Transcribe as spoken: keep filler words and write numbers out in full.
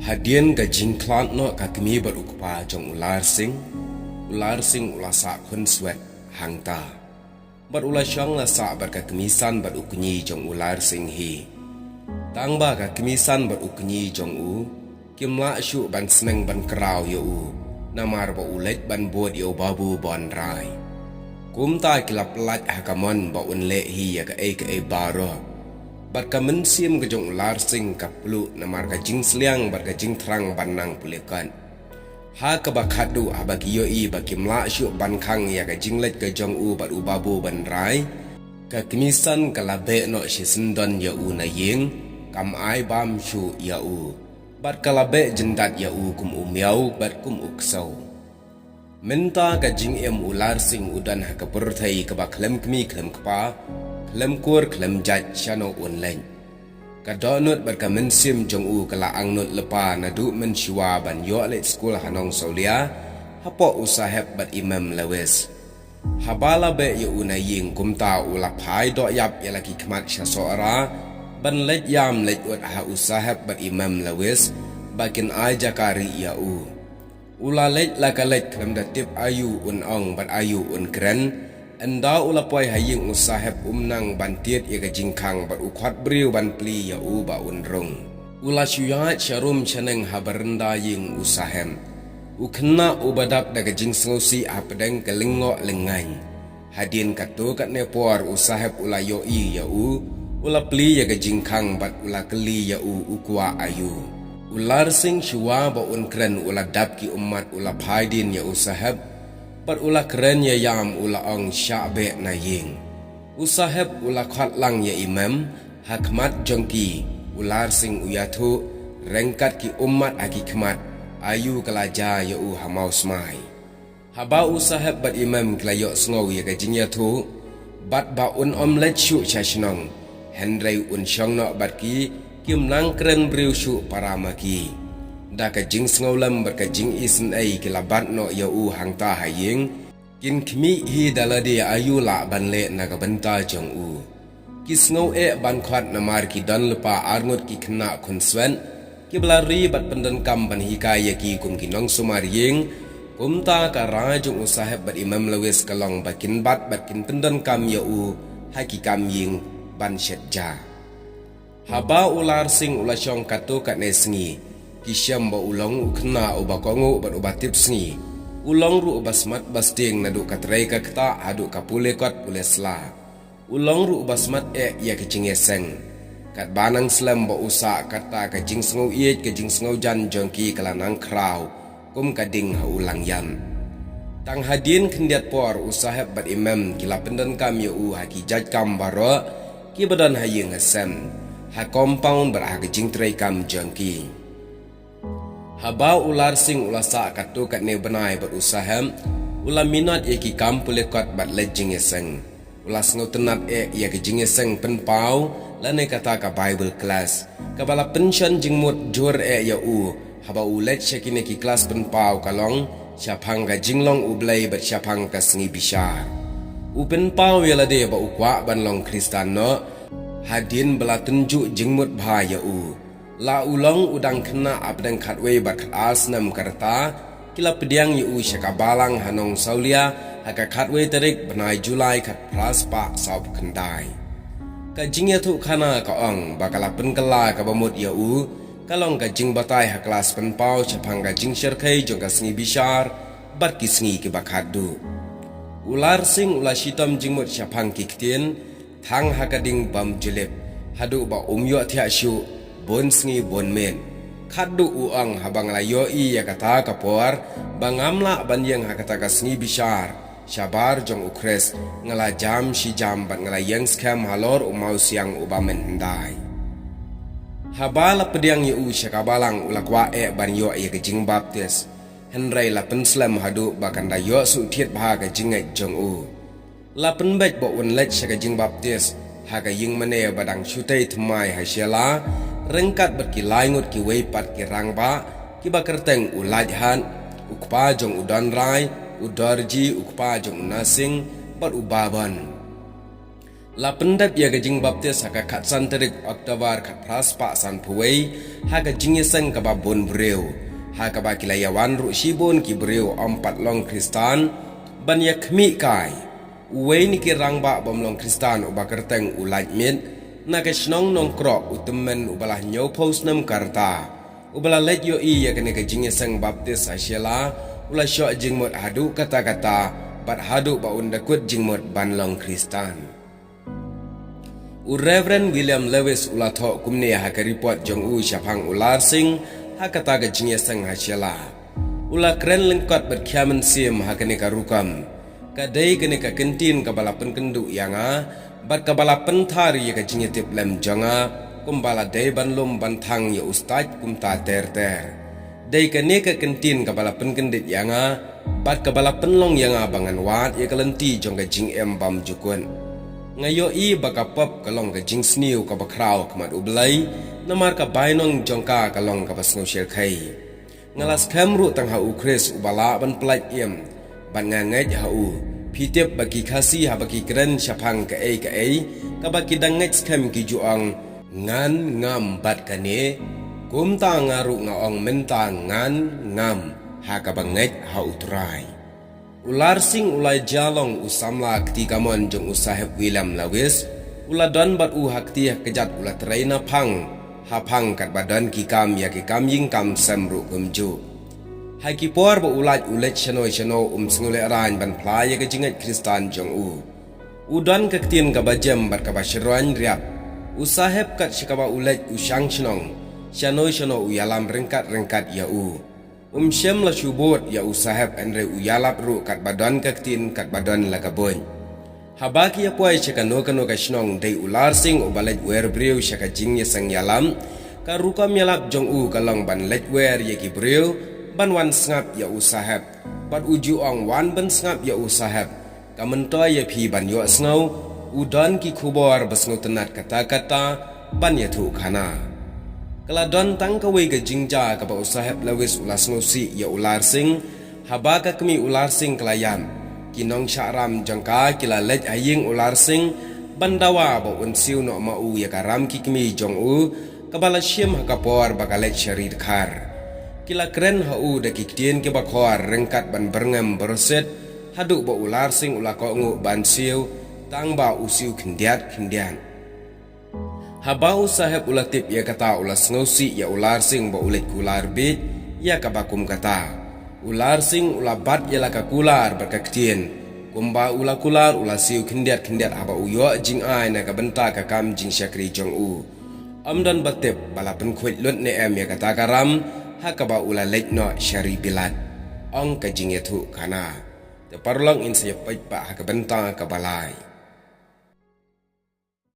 Hadien ka jingkhlad noh ka kmie bad u kpa jong u Larsing, u Larsing u la sah khun swet hangta. Bad u la shong la sah bad ka kmie san bad u kñi jong u Larsing hi. Tang ba ka kmie san bad u kñi jong u kim lah shuh ban sneng ban kraw ïa u, namar ba u leit ban bud ïa u Babu Bonrai. Kumta ki la pyllait ha ka mon ba un leh hi ïa kaei kaei baroh. Bad ka mynsiem ka jong u Larsing ka pluh namar ka jingsliang bad ka jingthrang ban nang pule kan. Ha kaba khatduh haba ki ïohi ba kim lah shuh ban khang ïa ka jingleit ka jong u bad u Babu Bonrai, ka kmie san ka la beh noh shisyndon ïa u na ïing, kam ai bam shuh ïa u. Bad ka la beh jyndat ïa u kum u miaw bad kum u ksew. Mynta ka jingim u Larsing u don ha ka pyrthei kaba khlem kmie khlem kpa, khlem kur khlem jait shano un leit. Ka dohnud bad ka mynsiem jong u ka la angnud lypa naduh mynshuwa ban ïoh leit skul ha Nongsawlia, hapoh u Saheb bad i Mem Lewis. Haba la beh ïa u na ïing kumta u la phai doh ïap ïa la ki khmat sha Sohra, ban leit ïam leit ud ha u Saheb bad i Mem Lewis, ba kin ai jaka rieh ïa u. U la leit la ka leit khlem da tip aïu un ong bad aïu un kren. Ynda u la poi ha ïing u Saheb um nang ban tied ïa ka jingkhang bad u khot briew ban plie ïa u ba un rung. U la shu ïaid sharum shaneng ha baranda ïing u Saheb. U khynnah uba dap da ka jingsngewsih hapdeng ka lyngngoh lyngngaiñ. Hadien katto katne por u Saheb u la ïohi ïa u, u la plie ïa ka jingkhang bad u la kylli ïa u u kwah aïu. U Larsing shuwa ba un kren u la dap ki ummat u la phai dien ïa u Saheb, bad u la kren ïa ïam u la ong shah beh na ïing. U Saheb u la khot lang ïa i Mem, ha khmat jong ki, u Larsing u ïathuh, ryngkat ki ummat ha ki khmat, aïu ka la jia ïa u ha mawsmai. Haba u Saheb bad i Mem ki la ïohsngew ïa ka jingïathuh, bad ba un ym leit shuh sha shnong, hynrei un shong noh bad ki, kim nang kren briew shuh para ma ki. Da ka jingsngewlem bad ka jingisynei ki la bat noh ïa u hangta ha ïing, kin khmih hi da lade aïu lah ban leh na ka bynta jong u. Ki sngew eh ban khot namar ki don lypa arngut ki khynnah khunswet, kiba la ri bad pyndonkam ban hikai ïa ki kum ki nongsumar ïing. Kumta ka rai jong u Saheb bad i Mem Lewis ka long ba kin bat bad kin pyndonkam ïa u ha ki kam ïing ban shet ja. Haba u Larsing u la shong katto katne sngi, ki shem ba u long u khynnah uba kohnguh bad uba tip sngi. U long ruh uba smat ba sting naduh ka trei ka ktah haduh ka pule kot pule sla. U long ruh uba smat eh ïa ka jingïaseng. Katba nang slem ba u sah kata ka jingsngew ïeit ka jingsngew jan jong ki ka la nang khraw kum ka ding ha u langïam. Tang hadien khyndiat por u Saheb bad i Mem ki la pyndonkam ïa u ha ki jait kam baroh, kiba don ha ïing ha sem, ha compound bad ha ka jingtrei kam jong ki. Haba u Larsing u la sah katto katne bnai bad u Saheb, u la minot ïa ki kam pule kot bad leit jingïaseng. U la sngewtynnat eh ïa ka jingïaseng pynpaw, lane kata ka Bible class. Kaba la pynshon jingmut jur eh ïa u, haba u leit sha kine ki klas pynpaw ka long, shaphang ka jinglong U Blei bad shaphang ka sngi bishar. U pynpaw ïa lade ba u kwah ban long Khristan noh, hadien ba la tynjuh jingmut bha ïa u. La u long u dang khynnah hapdeng khatwei bad khatar snem ka rta, ki la pdiang ïa u sha ka balang ha Nongsawlia, ha ka khatwei tarik bnai July khatphra spah sawphew khyndai. Ka jingïathuhkhana ka ong ba ka la pynkylla kaba mut ïa u, ka long ka jingbatai ha klas pynpaw shaphang ka jingshyrkhei jong ka sngi bishar, bad ki sngi kiba khatduh. U Larsing u la shitom jingmut shaphang ki ktien, thang ha ka ding bym jyllip, haduh ba um ïoh thiah shuh, bun sngi bun miet. Khatduh u ong haba nga la ïohi ïa kata ka por, ba ngam lah ban ïeng ha kata ka sngi bishar, shabar jong u Khrist, nga la jam shi jam bad nga la ïeng skhem halor u mawsiang uba mynhyndai. Haba la pdiang ïa u sha ka balang u la kwah eh ban ïoh ïa ka jingbaptis. Hynrei la pynslem haduh ba kan da ïoh shu thied bha ka jingngeit jong u. La pynbeit ba un leit sha ka jingbaptis, ha ka ïing mane ba dang shu tei thymmai ha Shella, ryngkat bad ki lai ngut kiwei pat ki rangbah, kiba kyrteng u Laithat, u kpa jong u Donrai, u Dorji, u kpa jong u Nasing, bad u Babon. La pyndep ïa ka jingbaptis ha ka khatsan tarik October khatphra spah sanphew wei, ha ka jingïaseng kaba bun briew, ha kaba ki la ïawan ruh shibun ki briew ym pat long Khristan ban ïakhmih kai. Uwei na ki rangbah bym long Khristan uba kyrteng u Lait Mit, na ka shnong Nongkroh, u tymmen uba la hynñiewphew snem ka rta, uba la leit ïohi ïa kane ka jingïaseng baptis ha Shella, u la shoh jingmut haduh katta katta, bad haduh ba un da kut jingmut ban long Khristan. U Reverend William Lewis u la thoh kumne ha ka report jong u shaphang u Larsing ha kata ka jingïaseng ha Shella. U la kren lyngkot bad khia mynsiem ha kane ka rukom. Ka dei kane ka kyntien kaba la pynkynduh ïa nga, bad kaba la pynthar ïa ka jingïatiplem jong nga, kumba la dei ban lum ban thang ïa u stait kumta ter ter. Dei kane ka kyntien kaba la pynkyndit ïa nga, bad kaba la pynlong ïa nga ba ngan wad ïa ka lynti jong ka jingim bymjukut. Nga ïohi ba ka pop ka long ka jingsniew kaba khraw ha khmat U Blei, namar ka bainong jong ka ka long kaba sngewshyrkhei. Nga la skhem ruh tang ha U Khrist uba lah ban pyllait im, bad nga ngeit ha u. Phi tip ba ki Khasi haba ki kren shaphang kaei kaei kaba ki dang ngeit skhem ki ju ong, ngan ngam bad kane, kumta nga ruh nga ong mynta ngan ngam ha kaba ngeit ha U Trai. U Larsing u la ïa long u samla kti kamon jong u Saheb William Lewis, u la don bad u ha kti ha kjat, u la trei na phang ha phang katba don ki kam ïa ki kam ïing kam sem ruh kumjuh. Ha ki por ba u lait u leit shano shano, um sngewlehraiñ ban phla ïa ka jingngeit Khristan jong u. U don ka ktien kaba jem bad kaba shyrwaiñ riap. U Saheb kat sha kaba u leit u shang shnong, shano shano u ïalam ryngkat ryngkat ïa u. Um shym la shu bud ïa u Saheb, hynrei u ïalap ruh katba don ka ktien, katba don la ka buit. Haba ki ïa poi sha kano kano ka shnong, dei u Larsing uba leit wer briew sha ka jingïaseng ïalam. Ka rukom ïalap jong u ka long ban leit wer ïa ki briew ban wan sngap ïa u Saheb, bad u ju ong, wan ban sngap ïa u Saheb. Ka myntoi ïa phi ban ïohsngew, u don ki khubor ba sngewtynnat katta katta ban ïathuhkhana. Ka la don tang kawei ka jingjia kaba u Saheb Lewis u la sngewsih ïa u Larsing. Haba ka kmie u Larsing ka la ïap, ki nongshah ram jong ka ki la leit ha ïing u Larsing ban dawa ba un siew noh ma u ïa ka ram ki kmie jong u, kaba la shim ha ka por ba ka leit sha ri dkhar. Ki la kren ha u da ki ktien kiba khor ryngkat ban byrngem byrsit, haduh ba u Larsing u la kohnguh ban siew, tang ba u siew khyndiat khyndiat. Haba u Saheb u la tip ïa kata, u la sngewsih ïa u Larsing ba u leit kular bieit ïa kaba kum kata. U Larsing u la bat ïa la ka kular bad ka ktien. Kumba u la kular, u la siew khyndiat khyndiat haba u ïoh jingai na ka bynta ka kam jingshakri jong u. Ym don ba tip ba la pynkhuid lut ne em ïa kata ka ram ha kaba u la leit noh sha ri Bilat, ong ka jingïathuhkhana. Te paralok, ngin sa ïa peit pat ha ka bynta kaba lai.